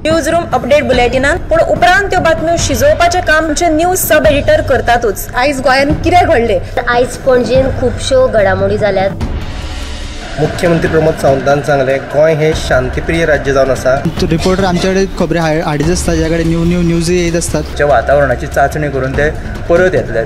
News room update बुलेटिनान, पूण उपरांत त्यो बातम्यो शिजोवपाचें काम आमचे न्यूज सब एडिटर करतातूच. आयज गोंयांत कितें घडलें? आयज पणजेन खुबश्यो घडामोडी जाल्यात. मुख्यमंत्री प्रमोद सावंतान सांगलें, गोंय हे शांतीप्रिय राज्य जावन आसा. रिपोर्टर आमच्याकडे खबरी हाडीत आसता, ज्या कडेन न्यू न्यू न्यूज येत आसतात. वातावरणाची चाचणी करून ते परत येतले.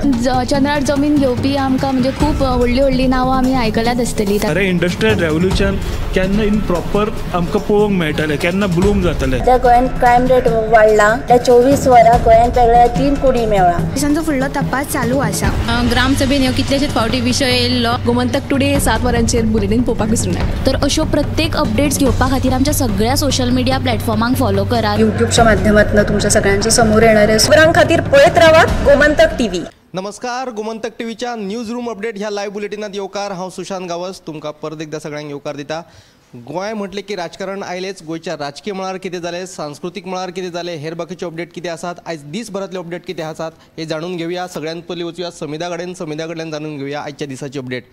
चंद्रार जमीन घेवपी आमकां म्हणजे खूब व्हडली व्हडली नांवां आमी आयकल्यात आसतली. अरे इंडस्ट्रियल रेव्होल्युशन केन्ना इन प्रॉपर आमकां पळोवंक मेळटलें, केन्ना ब्लूम जातलें. त्या गोंयांत क्रायम रेट वाडला, त्या 24 वरां गोंयांत वेगळ्या 3 कोटी मेळ्ळा. पोलिसांचो फुडलो तपास चालू आसा. ग्रामसभेन ह्यो कितलेशेच फावटी विशय येयल्लो. गोमंतक टुडे 7 वरांचेर बुलेटीन पळोवपाक विसरूं नाका. तर अश्यो प्रत्येक अपडेट्स घेवपा खातीर आमच्या सगळ्या सोशल मिडिया प्लॅटफॉर्मांक फॉलो करात. युट्यूबच्या माध्यमातून तुमच्या सगळ्यांच्या समोर येणारे खबरां खातीर पळयत रावात गोमंतक टीव्ही. नमस्कार, गोमंतक टीव्हीच्या न्यूज रूम अपडेट ह्या लायव्ह बुलेटिनात येवकार. हांव सुशांत गांवस तुमकां परत एकदां सगळ्यांक येवकार दिता. गोंय म्हटलें की राजकारण आयलेंच. गोंयच्या राजकीय मळार कितें जालें, सांस्कृतीक मळार कितें जालें, हेर बाकीचे अपडेट कितें आसात, आयज दीसभरांतले अपडेट कितें आसात हे जाणून घेवया. सगळ्यांत पयलीं वचुया समिधा कडेन, समिधा कडल्यान जाणून घेवया आयच्या दिसाची अपडेट.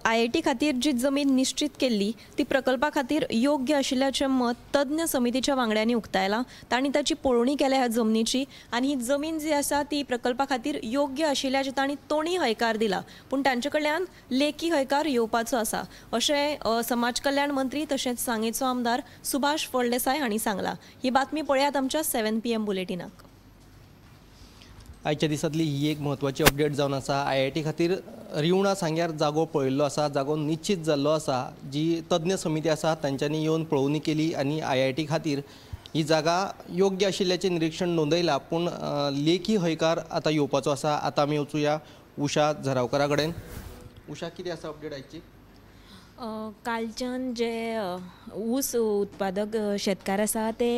IIT खातीर जी जमीन निश्चित केल्ली ती प्रकल्पा खातीर योग्य आशिल्ल्याचें मत तज्ञ समितीच्या वांगड्यांनी उक्तायलां. तांणी ताची पळोवणी केल्या ह्या जमनीची आनी ही जमीन जी आसा ती प्रकल्पा खातीर योग्य आशिल्ल्याचें तांणी तोंडी हयकार दिला, पूण तांचे कडल्यान लेखी हयकार येवपाचो आसा अशें समाज कल्याण मंत्री तशेंच सांगेचो आमदार सुभाष फळदेसाय हांणी सांगलां. ही बातमी पळयात आमच्या 7 PM बुलेटिनाक. आयच्या दिसांतली ही एक म्हत्वाची अपडेट जावन आसा. IIT खातीर रिवणा सांग्यार जागो पळयल्लो आसा, जागो निश्चित जाल्लो आसा. जी तज्ञ समिती आसा तांच्यांनी येवन पळोवणी केली आनी IIT खातीर ही जागा योग्य आशिल्ल्याचें निरीक्षण नोंदयलां, पूण लेखी हयकार आतां येवपाचो आसा. आतां आमी वचुया उषा झरावकरा कडेन. उषा, कितें आसा अपडेट आयची? कालच्यान जे ऊस उत्पादक शेतकार आसा ते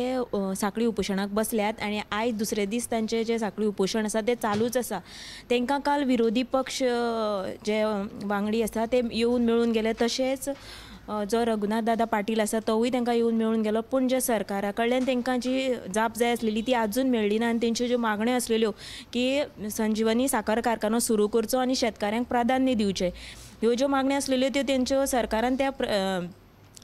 साखळी उपोशणाक बसल्यात आनी आयज दुसरे दीस तांचे जे साखळी उपोशण आसा ते चालूच आसा. तांकां काल विरोधी पक्ष जे वांगडी आसा ते येवन मेळून गेले, तशेंच जो रघुनाथ दादा पाटील आसा तोवूय तांकां येवन मेळून गेलो. पूण जे सरकारा कडल्यान तांकां जी जाप जाय आसलेली ती आजून मेळ्ळी ना आनी तेंच्यो ज्यो मागण्यो आसलेल्यो की संजीवनी साखर कारखानो सुरू करचो आनी शेतकाऱ्यांक प्राधान्य दिवचें, ह्यो ज्यो मागण्यो आसलेल्यो त्यो तेंच्यो सरकारान त्या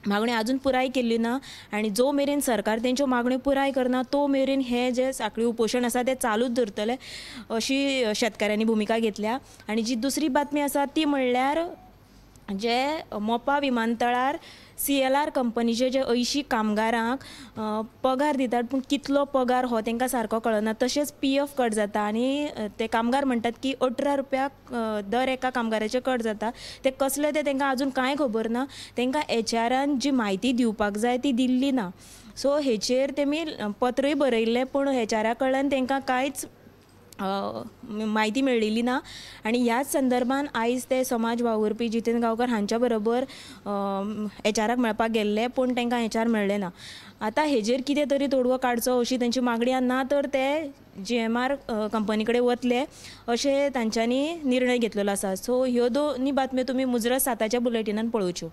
मागण्यो अजून पुराय केल्ल्यो ना आनी जो मेरेन सरकार तेंच्यो मागण्यो पुराय करना तो मेरेन हे जे साखळी उपोशण आसा तें चालूच दवरतले अशी शेतकाऱ्यांनी भुमिका घेतल्या. आनी जी दुसरी बातमी आसा ती म्हणल्यार जे मोपा विमानतळार CLR कंपनीचे जे 80 कामगारांक पगार दितात, पूण कितलो पगार हो तांकां सारको कळना. तशेंच PF cut जाता आनी ते कामगार म्हणटात की 18 रुपया दर एका कामगाराचे कट जाता, ते कसले ते तांकां अजून कांय खबर ना. तांकां HRन जी म्हायती दिवपाक जाय ती दिल्ली ना. सो हेचेर तेमी पत्रूय बरयल्लें, पूण HRा कडल्यान तांकां कांयच म्हायती मेळिल्ली ना. आनी ह्याच संदर्भान आयज ते समाज वावुरपी जितेंद्र गांवकर हांच्या बरोबर HRाक मेळपाक गेल्ले, पूण तांकां HR मेळ्ळें ना. आतां हेजेर कितें तरी तोडगो काडचो अशी तेंची मागणी आसा, ना तर ते GMR कंपनी कडेन वतले अशें तांच्यांनी निर्णय घेतलेलो आसा. सो ह्यो दोनी बातम्यो तुमी मुजरत 7च्या बुलेटिनान पळोवच्यो.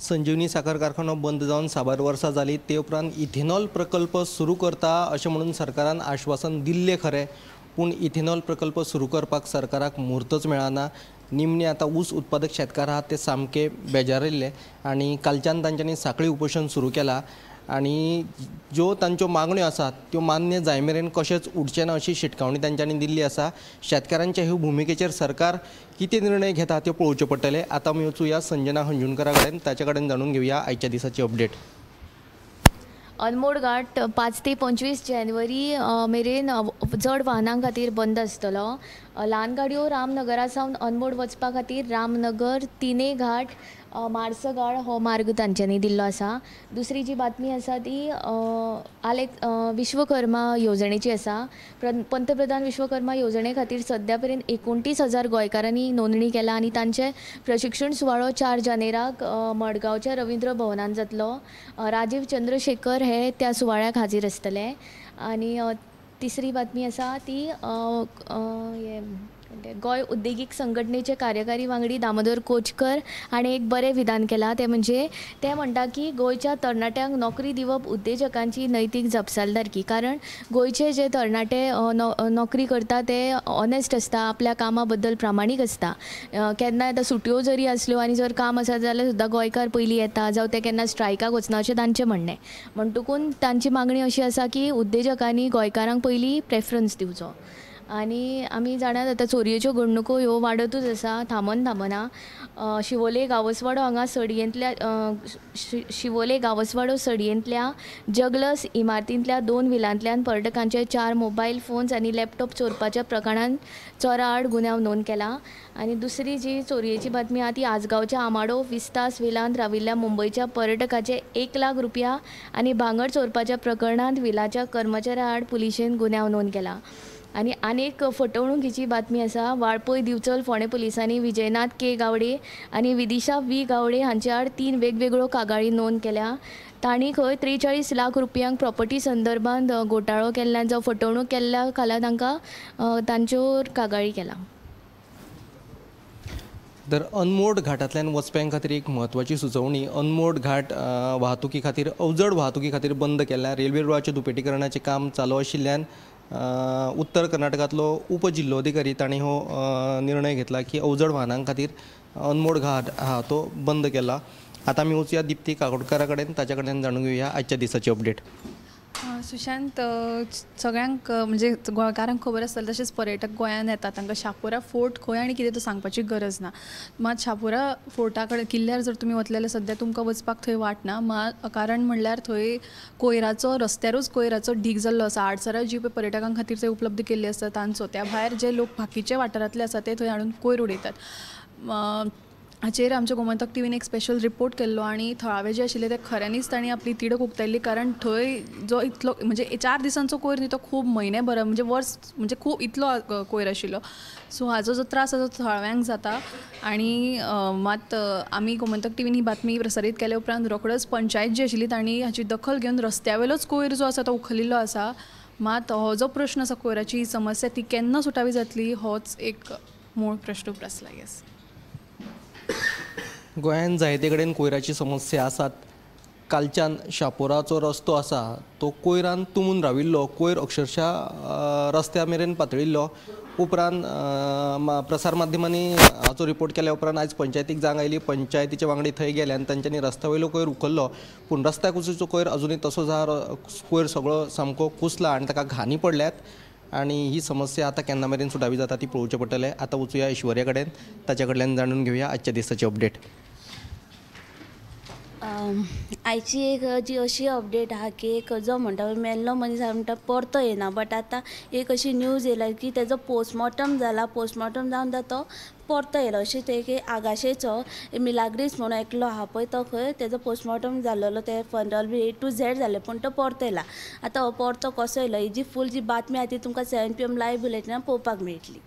संजीवनी साखर कारखानो बंद जावन साबार वर्सां जालीं, ते उपरांत इथेनॉल प्रकल्प सुरू करता अशें म्हणून सरकारान आश्वासन दिल्लें खरें, पूण इथेनॉल प्रकल्प सुरू करपाक सरकाराक मुहूर्तच मेळना. निमणे आतां ऊस उत्पादक शेतकार आहात ते सामके बेजारिल्ले आनी कालच्यान तांच्यांनी साखळी उपोशण सुरू केलां आनी ज्यो तांच्यो मागण्यो आसात त्यो मान्य जाय मेरेन कशेंच उडचें ना अशी शिटकावणी तांच्यांनी दिल्ली आसा. शेतकारांच्या ह्या भुमिकेचेर सरकार कितें निर्णय घेता त्यो पळोवचें पडटलें. आतां आमी वचुया संजना हंजुणकरा कडेन, ताचे कडेन जाणून घेवया आयच्या दिसाची अपडेट. अनमोड घाट 5 ते 25 जानेवारी मेरेन जड वाहनां खातीर बंद आसतलो. ल्हान गाडयो रामनगरा सावन अनमोड वचपा खातीर रामनगर, तिने घाट, मार्सगाळ हो मार्ग तांच्यांनी दिल्लो आसा. दुसरी जी बातमी आसा ती आलेक विश्वकर्मा येवजणेची आसा. पंतप्रधान विश्वकर्मा येवजणे खातीर सद्या पर्यंत 29,000 गोंयकारांनी नोंदणी केला आनी तांचे प्रशिक्षण सुवाळो 4 जानेराक मडगांवच्या रवींद्र भवनान जातलो. राजीव चंद्रशेखर हे त्या सुवाळ्याक हाजीर आसतले. आनी तिसरी बातमी आसा ती गोंय उद्देगीक संघटनेचे कार्यकारी वांगडी दामोदर कोचकर हाणें एक बरें विधान केलां, तें म्हणजे ते म्हणटा की गोंयच्या तरणाट्यांक नोकरी दिवप उद्देजकांची नैतीक जापसालदारकी. कारण गोंयचे जे तरणाटे नोकरी करता ते ऑनेस्ट आसता, आपल्या कामा बद्दल प्रामाणीक आसता. केन्नाय आतां सुटयो जरी आसल्यो आनी जर काम आसा जाल्यार सुद्दां गोंयकार पयलीं येता, जावं ते केन्ना स्ट्रायकाक वचना अशें तांचें म्हणणें. म्हणटकून तांची मागणी अशी आसा की उद्देजकांनी गोंयकारांक पयलीं प्रेफरन्स दिवचो. आनी आमी जाणात आतां चोरयेच्यो घडणुको ह्यो वाडतूच आसा, थांबन थांबना. शिवोले गावसवाडो हांगा सडयेंतल्या शिवोले गावसवाडो सडयेंतल्या जगलस इमारतींतल्या 2 विलांतल्यान पर्यटकांचे 4 मोबायल फोन्स आनी लॅपटॉप चोरपाच्या प्रकरणांत चोरा आड गुन्यांव नोंद केला. आनी दुसरी जी चोरयेची बातमी आहा ती आजगांवच्या आमाडो विस्तास विलांत राविल्ल्या मुंबयच्या पर्यटकाचे 1 लाख रुपया आनी भांगर चोरपाच्या प्रकरणांत विलाच्या कर्मचाऱ्या आड पुलिशेन गुन्यांव नोंद केला. आनी आनीक फटवणुकीची बातमी आसा, वाळपय दिवचल फोंडें पुलिसांनी विजयनाथ के गावडे आनी विदिशा वी गावडे हांचे आड 3 वेगवेगळ्यो कागाळी नोंद केल्या. तांणी खंय 43 लाख रुपयांक प्रॉपर्टी संदर्भात घोटाळो केल्ल्यान जावं फटवणूक केल्ल्या खाला तांकां तांच्यो कागाळी केला. तर अनमोड घाटांतल्यान वचप्यां खातीर एक म्हत्वाची सुचोवणी. अनमोड घाट वाहतुकी खातीर, अवजड वाहतुकी खातीर बंद केल्ल्यान रेल्वे रुळाचें दुपेटीकरणाचें काम चालू आशिल्ल्यान उत्तर कर्नाटकांतलो उपजिल्लोधिकारी तांणी हो निर्णय घेतला की अवजड वाहनां खातीर अनमोड घाट हा तो बंद केला. आतां आमी वचुया दीप्ती काकोडकारा कडेन, ताच्या कडल्यान जाणून घेवया आजच्या दिसाची अपडेट. सुशांत, सगळ्यांक म्हणजे गोंयकारांक खबर आसतलें, तशेंच पर्यटक गोंयांत येतात तांकां शापोरा फोर्ट खंय आनी कितें तो सांगपाची गरज ना. मात शापोरा फोर्टा कडेन किल्ल्यार जर तुमी वतले जाल्यार सद्या तुमकां वचपाक थंय वाट ना. मात कारण म्हणल्यार थंय कोयराचो, रस्त्यारूच कोयराचो ढीग जाल्लो आसा. आडसरां जी पळय पर्यटकां खातीर थंय उपलब्ध केल्ली आसता तांचो, त्या भायर जे लोक बाकीचे वाठारांतले आसा ते थंय हाडून कोयर उडयतात. हाचेर आमच्या गोमंतक टीव्हीन एक स्पेशल रिपोर्ट केल्लो आनी थळावे जे आशिल्ले ते खऱ्यांनीच तांणी आपली तिडक उक्तायल्ली. कारण थंय जो इतलो म्हणजे 4 दिसांचो कोयर न्ही, तो खूब म्हयने भर म्हणजे वर्स म्हणजे खूब इतलो कोयर आशिल्लो. सो हाजो जो त्रास आसा तो थळाव्यांक जाता. आनी मात आमी गोमंतक टीव्हीन ही बातमी प्रसारीत केल्या उपरांत रोखडोच पंचायत जी आशिल्ली तांणी हाची दखल घेवन रस्त्यावेलोच कोयर जो आसा तो उखलिल्लो आसा. मात हो जो प्रश्न आसा कोयराची ही समस्या ती केन्ना सुटावी जातली होच एक मूळ प्रश्न उप्रासला. येस, गोंयांत जायते कडेन कोयराची समस्या आसात. कालच्यान शापोराचो रस्तो आसा तो कोयरान तुंबून राविल्लो, कोयर अक्षरशः रस्त्या मेरेन पातळिल्लो. उपरांत प्रसार माध्यमांनी हाचो रिपोर्ट केल्या उपरांत आयज पंचायतीक जाग आयली. पंचायतीचे वांगडी थंय गेले आनी तांच्यांनी रस्त्या वयलो कोयर उखल्लो, पूण रस्त्या कुशीचो कोयर अजुनूय तसोच आहा. कोयर सगळो सामको कुसला आनी ताका घाणी पडल्यात आनी ही समस्या आतां केन्ना मेरेन सुटावी जाता ती पळोवचें पडटलें. आतां वचुया ऐश्वर्या कडेन, ताच्या कडल्यान जाणून घेवया आजच्या दिसाची अपडेट. आयची एक जी अशी अपडेट आहा की एक जो म्हणटा मेल्लो मनीस म्हणटा परतो येना, बट आतां एक अशी न्यूज येयला की तेजो पोस्टमॉर्टम जाला, पोस्टमॉर्टम जावन तो परतो येयलो. अशें ते एक आगाशेचो मिलाग्रीस म्हणून एकलो आहा पळय, तो खंय तेजो पोस्टमॉर्टम जाल्लो, ते funeral B A to Z जालें, पूण तो परतो येयला. आतां हो परतो कसो येयलो ही जी फूल जी बातमी आहा ती तुमकां 7 PM live बुलेटिनान पळोवपाक मेळटली.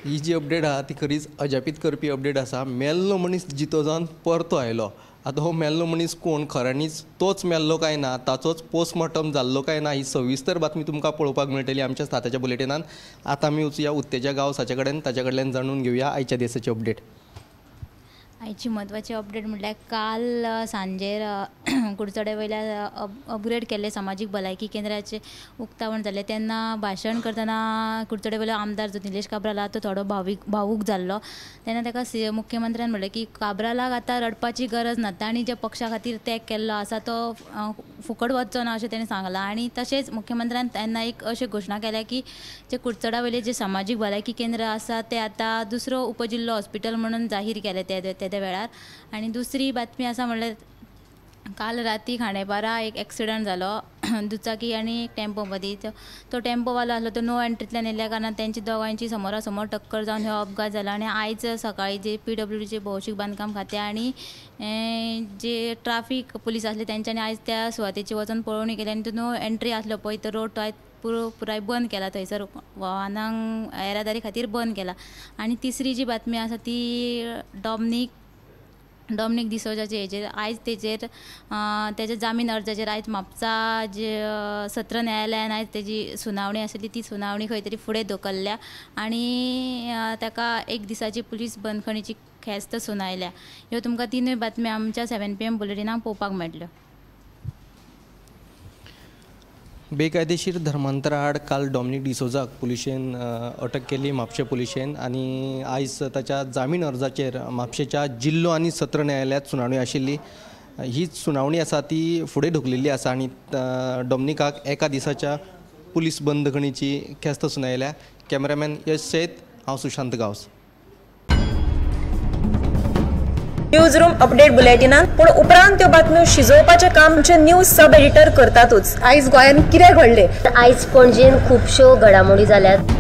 ही जी अपडेट आहा ती खरीच अजापीत करपी अपडेट आसा. मेल्लो मनीस जितो जावन परतो आयलो. आतां हो मेल्लो मनीस कोण, खऱ्यांनीच तोच मेल्लो काय ना, ताचोच पोस्टमॉर्टम जाल्लो काय ना, ही सविस्तर बातमी तुमकां पळोवपाक मेळटली आमच्या साताच्या बुलेटिनान. आतां आमी वचुया उत्तेजा गांवस हाचे कडेन, ताच्या कडल्यान जाणून घेवया आयच्या दिसाची अपडेट. आयची म्हत्वाची अपडेट म्हटल्यार काल सांजेर कुडचडे वयल्या अपग्रेड केल्ले समाजीक भलायकी केंद्राचें उक्तावण जालें. तेन्ना भाशण करतना कुडचडे वयलो आमदार जो निलेश काब्राल आहा तो थोडो भावूक जाल्लो. तेन्ना ताका मुख्यमंत्र्यान म्हणलें की काब्रालाक आतां रडपाची गरज ना, तांणी ज्या पक्षा खातीर त्याग केल्लो आसा तो फुकट वचचो ना अशें ताणें सांगलां. आनी तशेंच मुख्यमंत्र्यान तेन्ना एक अशें घोशणा केल्या की जे कुडचडा वयले जे समाजीक भलायकी केंद्र आसा ते आतां दुसरो उपजिल्लो हॉस्पिटल म्हणून जाहीर केलें त्या वेळार. आनी दुसरी बातमी आसा म्हणल्यार काल राती खांडेपारा एक एक्सिडंट जालो दुचाकी आनी एक टेम्पो मदीं. तो टेम्पोवालो आसलो तो नो एंट्रींतल्यान येयल्ल्या कारणान तेंची दोगांयची समोरासमोर टक्कर जावन हो अपघात जाला. आनी आयज सकाळीं जे PWDचे भौशीक बांदकाम खातें आनी जे ट्राफीक पुलीस आसले तेंच्यांनी आयज त्या सुवातेची वचून पळोवणी केली आनी तो नो एंट्री आसलो पळय तो रोड तो आयज पुराय बंद केला, थंयसर वाहनांक येरादारी खातीर बंद केला. आनी तिसरी जी बातमी आसा ती डॉमनीक डॉमनीक डिसोजाचे हेजेर आयज तेजेर तेज्या जामीन अर्जाचेर आयज म्हापसा जे सत्र न्यायालयान आयज तेजी सुनावणी आसली ती सुनावणी खंय तरी फुडें धुकल्ल्या आनी ताका एक दिसाची पुलीस बंदखणीची ख्यास्त सुनायल्या. ह्यो तुमकां तिनूय बातम्यो आमच्या 7 PM बुलेटिनाक पळोवपाक मेळटल्यो. बेकायदेशीर धर्मांतरा आड काल डॉमनीक डिसोजाक पुलिशेन अटक केली म्हापशें पुलिशेन आनी आयज ताच्या जामीन अर्जाचेर म्हापशेच्या जिल्लो आनी सत्र न्यायालयांत सुनावणी आशिल्ली. ही सुनावणी आसा ती फुडें ढुकलेली आसा आनी डॉमनिकाक एका दिसाच्या पुलीस बंदखणीची ख्यास्त सुनायल्या. कॅमेरामॅन यश सयत हांव Sushant Gawas. News room update बुलेटिनान पूण उपरांत त्यो बातम्यो शिजोवपाचें काम आमचे न्यूज सब एडिटर करतातूच. आयज गोंयांत कितें घडलें? आयज पणजेन खुबश्यो घडामोडी जाल्यात.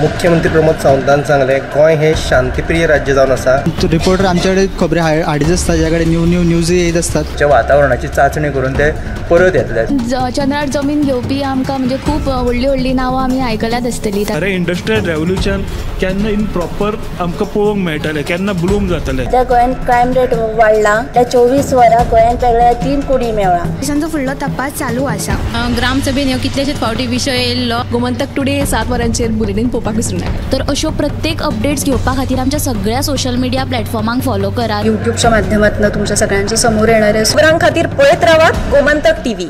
मुख्यमंत्री प्रमोद सावंतान सांगलें गोंय हें शांतीप्रिय राज्य जावन आसा. रिपोर्टर आमचे कडेन खबरी हाडीत आसता, ज्या कडेन न्यू न्यू न्यूज येत आसतात. वातावरणाची चांचणी करून ते परत येतले. चंद्रार जमीन घेवपी आमकां म्हणजे खूब व्हडली व्हडली नांवां आमी आयकल्यात आसतली. अरे इंडस्ट्रियल रेवोल्युशन केन्ना इन प्रॉपर आमकां पळोवंक मेळटलें, केन्ना ब्लूम जातलें. सध्या गोंयांत क्रायम रेट वाडला. त्या 24 वरां गोंयांत वेगळ्या 3 कोटी मेळ्ळा. पोलिसांचो फुडलो तपास चालू आसा. ग्रामसभेन ह्यो कितलेशेच फावटी विशय येयल्लो. गोमंतक टुडे 7 वरांचेर बुलेटीन पळोवपाक विसरूं नाका. तर अश्यो प्रत्येक अपडेट्स घेवपा खातीर आमच्या सगळ्या सोशल मिडिया प्लॅटफॉर्मांक फॉलो करात. यूट्यूबच्या माध्यमातून तुमच्या सगळ्यांच्या समोर येणारे खबरां खातीर पळयत रावात गोमंतक टीव्ही.